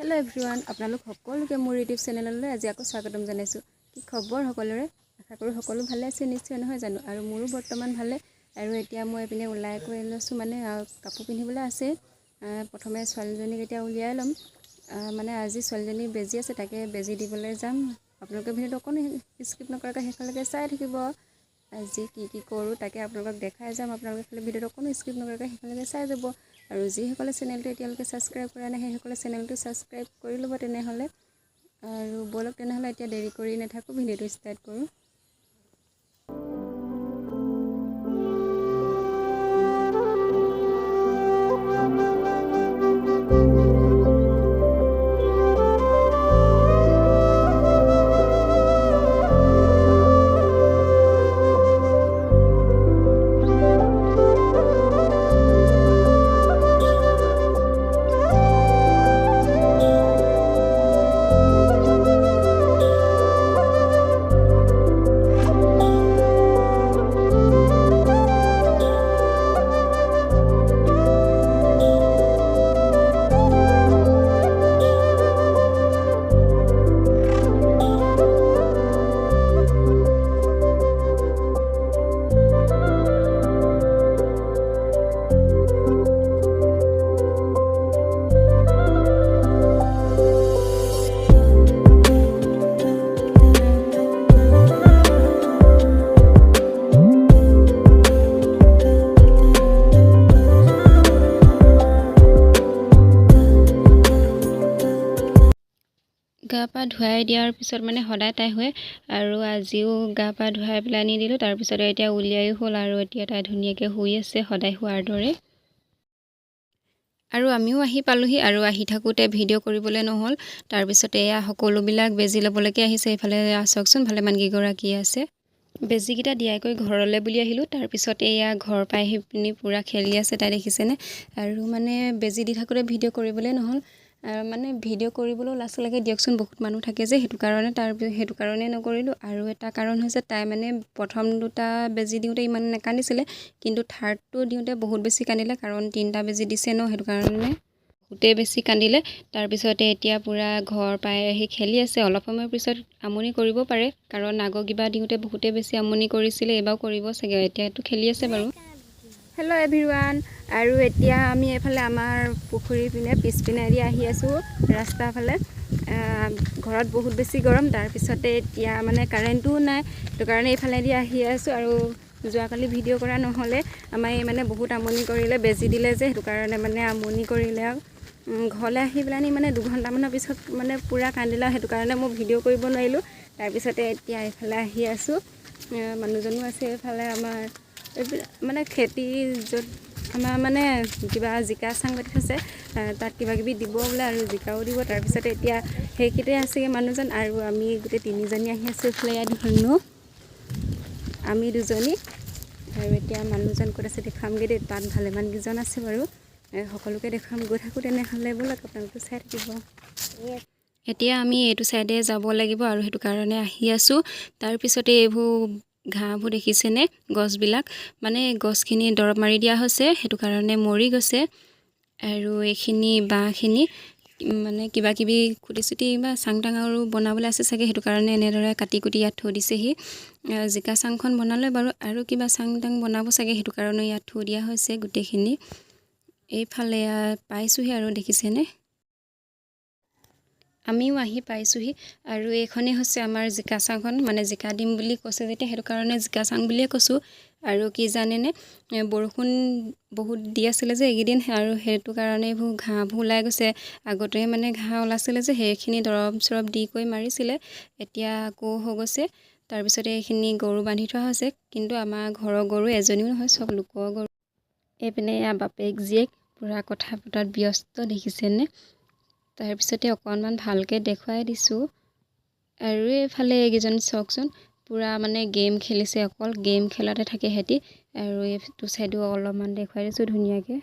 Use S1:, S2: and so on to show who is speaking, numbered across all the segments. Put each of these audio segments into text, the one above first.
S1: Hello' everyone, আপোনালোক সকলোকে মোৰ ইউটিউব চেনেললৈ আজি আকৌ স্বাগতম জনাইছোঁ। কি খবৰ সকলোৰে? আশা কৰোঁ সকলো ভালে আছে নিশ্চয়, নহয় জানো? আৰু মোৰো বৰ্তমান ভালে। আৰু এতিয়া মই এইপিনে ওলাই কৰি লৈছোঁ, মানে কাপোৰ পিন্ধিবলৈ আছে। প্ৰথমে ছোৱালীজনীক এতিয়া উলিয়াই ল'ম। মানে আজি ছোৱালীজনী বেজী আছে, তাকে বেজী দিবলৈ যাম। আপোনালোকে ভিডিঅ'টো অকণ স্কিপ নকৰাকৈ শেষলৈকে চাই থাকিব। আজি কি কি কৰোঁ তাকে আপোনালোকক দেখাই যাম। আপোনালোকে খালি ভিডিঅ'টো অকণো স্কিপ নকৰাকৈ শেষলৈকে চাই যাব। আৰু যিসকলে চেনেলটো এতিয়ালৈকে ছাবস্ক্ৰাইব কৰা নাই, সেইসকলে চেনেলটো ছাবস্ক্ৰাইব কৰি ল'ব তেনেহ'লে। আৰু ব'লক তেনেহ'লে, এতিয়া দেৰি কৰি নাথাকোঁ, ভিডিঅ'টো ষ্টাৰ্ট কৰোঁ। গা পা ধুৱাই দিয়াৰ পিছত মানে সদায় তাই শুৱে, আৰু আজিও গা পা ধুৱাই পেলাই আনি দিলোঁ। তাৰপিছতে এতিয়া উলিয়াইও হ'ল আৰু এতিয়া তাই ধুনীয়াকৈ শুই আছে সদায় শোৱাৰ দৰে। আৰু আমিও আহি পালোহি। আৰু আহি থাকোঁতে ভিডিঅ' কৰিবলৈ নহ'ল। তাৰপিছতে এয়া সকলোবিলাক বেজী ল'বলৈকে আহিছে। এইফালে চাওকচোন, ভালেমান কেইগৰাকী আছে। বেজীকেইটা দিয়াই কৰি ঘৰলৈ বুলি আহিলোঁ। তাৰপিছত এয়া ঘৰ পাই আহি পিনি পূৰা খেলি আছে তাই, দেখিছেনে? আৰু মানে বেজী দি থাকোঁতে ভিডিঅ' কৰিবলৈ নহ'ল। মানে ভিডিঅ' কৰিবলৈও লাজ লাগে দিয়কচোন, বহুত মানুহ থাকে যে, সেইটো কাৰণে সেইটো কাৰণে নকৰিলোঁ। আৰু এটা কাৰণ হৈছে, তাই মানে প্ৰথম দুটা বেজী দিওঁতে ইমান নাকান্দিছিলে, কিন্তু থাৰ্ডটো দিওঁতে বহুত বেছি কান্দিলে, কাৰণ তিনিটা বেজী দিছে ন, সেইটো কাৰণে বহুতেই বেছি কান্দিলে। তাৰপিছতে এতিয়া পূৰা ঘৰ পাই আহি খেলি আছে। অলপ সময়ৰ পিছত আমনি কৰিব পাৰে, কাৰণ আগৰ কিবা দিওঁতে বহুতেই বেছি আমনি কৰিছিলে, এইবাৰো কৰিব চাগে। এতিয়াতো খেলি আছে বাৰু। হেল্ল' এভৰিৱান, আৰু এতিয়া আমি এইফালে আমাৰ পুখুৰীৰ পিনে পিছপিনেদি আহি আছোঁ ৰাস্তাৰ ফালে। ঘৰত বহুত বেছি গৰম, তাৰপিছতে এতিয়া মানে কাৰেণ্টটোও নাই, সেইটো কাৰণে এইফালেদি আহি আছোঁ। আৰু যোৱাকালি ভিডিঅ' কৰা নহ'লে, আমাৰ এই মানে বহুত আমনি কৰিলে, বেজী দিলে যে, সেইটো কাৰণে মানে আমনি কৰিলে। আৰু ঘৰলৈ আহি পেলানি মানে 2 ঘণ্টামানৰ পিছত মানে পূৰা কান্দিলে, সেইটো কাৰণে মই ভিডিঅ' কৰিব নোৱাৰিলোঁ। তাৰপিছতে এতিয়া এইফালে আহি আছোঁ। মানুহজনো আছে এইফালে। আমাৰ এইবিলাক মানে খেতি য'ত আমাৰ মানে কিবা জিকা চাং পাতি থৈছে, তাত কিবা কিবি দিব বোলে আৰু জিকাও দিব। তাৰপিছতে এতিয়া সেইকেইটাই আছেগৈ মানুহজন আৰু আমি গোটেই তিনিজনী আহি আছোঁ এইফালে। ইয়াত ধুনু, আমি দুজনী। আৰু এতিয়া মানুহজন ক'ত আছে দেখুৱামগৈ দেই। তাত ভালেমানকেইজন আছে বাৰু, সকলোকে দেখুৱাম। গৈ থাকোঁ তেনেহ'লে, ব'লক, আপোনালোকে চাই থাকিব। এতিয়া আমি এইটো চাইডে যাব লাগিব আৰু সেইটো কাৰণে আহি আছোঁ। তাৰপিছতে এইবোৰ ঘাঁহবোৰ দেখিছেনে? গছবিলাক মানে গছখিনি দৰৱ মাৰি দিয়া হৈছে, সেইটো কাৰণে মৰি গৈছে। আৰু এইখিনি বাঁহখিনি মানে কিবা কিবি খুটি চুটি বা চাং তাং আৰু বনাবলৈ আছে চাগে, সেইটো কাৰণে এনেদৰে কাটি কুটি ইয়াত থৈ দিছেহি। জিকা চাংখন বনালে বাৰু, আৰু কিবা চাং তাং বনাব চাগে, সেইটো কাৰণে ইয়াত থৈ দিয়া হৈছে গোটেইখিনি। এইফালে পাইছোঁহি আৰু দেখিছেনে? আমিও আহি পাইছোঁহি। আৰু এইখনেই হৈছে আমাৰ জিকা চাংখন। মানে জিকা দিম বুলি কৈছে যেতিয়া, সেইটো কাৰণে জিকা চাং বুলিয়ে কৈছোঁ। আৰু কি জানেনে, বৰষুণ বহুত দি আছিলে যে এইকেইদিন, আৰু সেইটো কাৰণে এইবোৰ ঘাঁহবোৰ ওলাই গৈছে। আগতে মানে ঘাঁহ ওলাইছিলে যে, সেইখিনি দৰৱ চৰৱ দি কৰি মাৰিছিলে, এতিয়া আকৌ হৈ গৈছে। তাৰপিছতে এইখিনি গৰু বান্ধি থোৱা হৈছে, কিন্তু আমাৰ ঘৰৰ গৰু এজনীও নহয়, চব লোকৰ গৰু। এইপিনে এয়া বাপেক জীয়েক পূৰা কথা পতাত ব্যস্ত, দেখিছেনে? তাৰপিছতে অকণমান ভালকৈ দেখুৱাই দিছোঁ। আৰু এইফালে এইকেইজন চাওকচোন, পূৰা মানে গেম খেলিছে, অকল গেম খেলাতে থাকে সিহঁতি। আৰু এইটো চাইডো অলপমান দেখুৱাই দিছোঁ ধুনীয়াকৈ।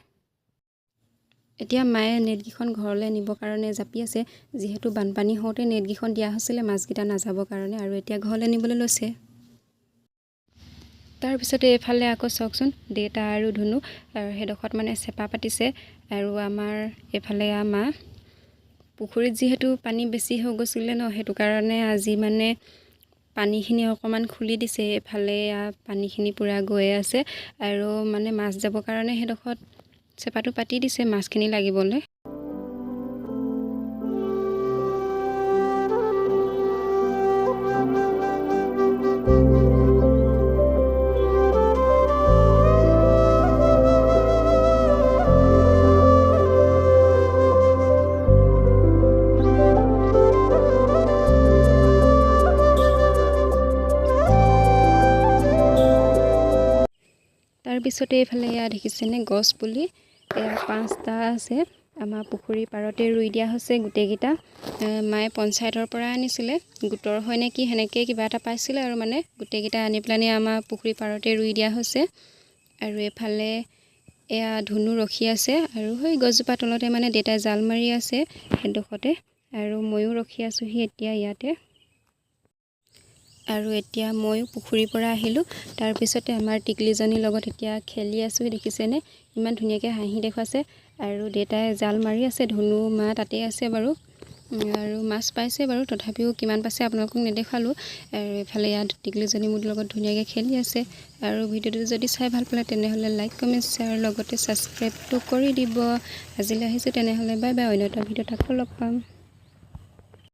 S1: এতিয়া মায়ে নেটকেইখন ঘৰলৈ নিবৰ কাৰণে জাপি আছে, যিহেতু বানপানী হওঁতে নেটকেইখন দিয়া হৈছিলে মাছকেইটা নাযাবৰ কাৰণে, আৰু এতিয়া ঘৰলৈ নিবলৈ লৈছে। তাৰপিছতে এইফালে আকৌ চাওকচোন, দেউতা আৰু ধুনু আৰু সেইডোখৰত মানে চেপা পাতিছে। আৰু আমাৰ এইফালে মা পুখুৰীত যিহেতু পানী বেছি হৈ গৈছিলে ন, সেইটো কাৰণে আজি মানে পানীখিনি অকণমান খুলি দিছে। এইফালে পানীখিনি পূৰা গৈয়ে আছে আৰু মানে মাছ যাবৰ কাৰণে সেইডোখৰত চেপাটো পাতি দিছে মাছখিনি লাগিবলৈ। তাৰপিছতে এইফালে এয়া দেখিছেনে গছ পুলি, এয়া 5টা আছে আমাৰ পুখুৰীৰ পাৰতে ৰুই দিয়া হৈছে গোটেইকেইটা। মায়ে পঞ্চায়তৰ পৰা আনিছিলে, গোটৰ হয় নে কি সেনেকৈ কিবা এটা পাইছিলে আৰু মানে গোটেইকেইটা আনি পেলানি আমাৰ পুখুৰীৰ পাৰতে ৰুই দিয়া হৈছে। আৰু এইফালে এয়া ধুনু ৰখি আছে আৰু সেই গছজোপা তলতে মানে দেউতাই জাল মাৰি আছে সেইডোখৰতে, আৰু ময়ো ৰখি আছোঁহি এতিয়া ইয়াতে। আৰু এতিয়া ময়ো পুখুৰীৰ পৰা আহিলোঁ। তাৰপিছতে আমাৰ টিকলিজনীৰ লগত এতিয়া খেলি আছোঁ, দেখিছেনে ইমান ধুনীয়াকৈ হাঁহি দেখুৱাইছে। আৰু দেউতাই জাল মাৰি আছে, ধুনু মা তাতেই আছে বাৰু, আৰু মাছ পাইছে বাৰু, তথাপিও কিমান পাইছে আপোনালোকক নেদেখালোঁ। আৰু এইফালে ইয়াত টিকলিজনী মোৰ লগত ধুনীয়াকৈ খেলি আছে। আৰু ভিডিঅ'টো যদি চাই ভাল পালে তেনেহ'লে লাইক, কমেণ্ট, শ্বেয়াৰ লগতে ছাবস্ক্ৰাইবটো কৰি দিব। আজিলৈ আহিছোঁ তেনেহ'লে, বাই বাই। অন্য এটা ভিডিঅ'ত আকৌ লগ পাম।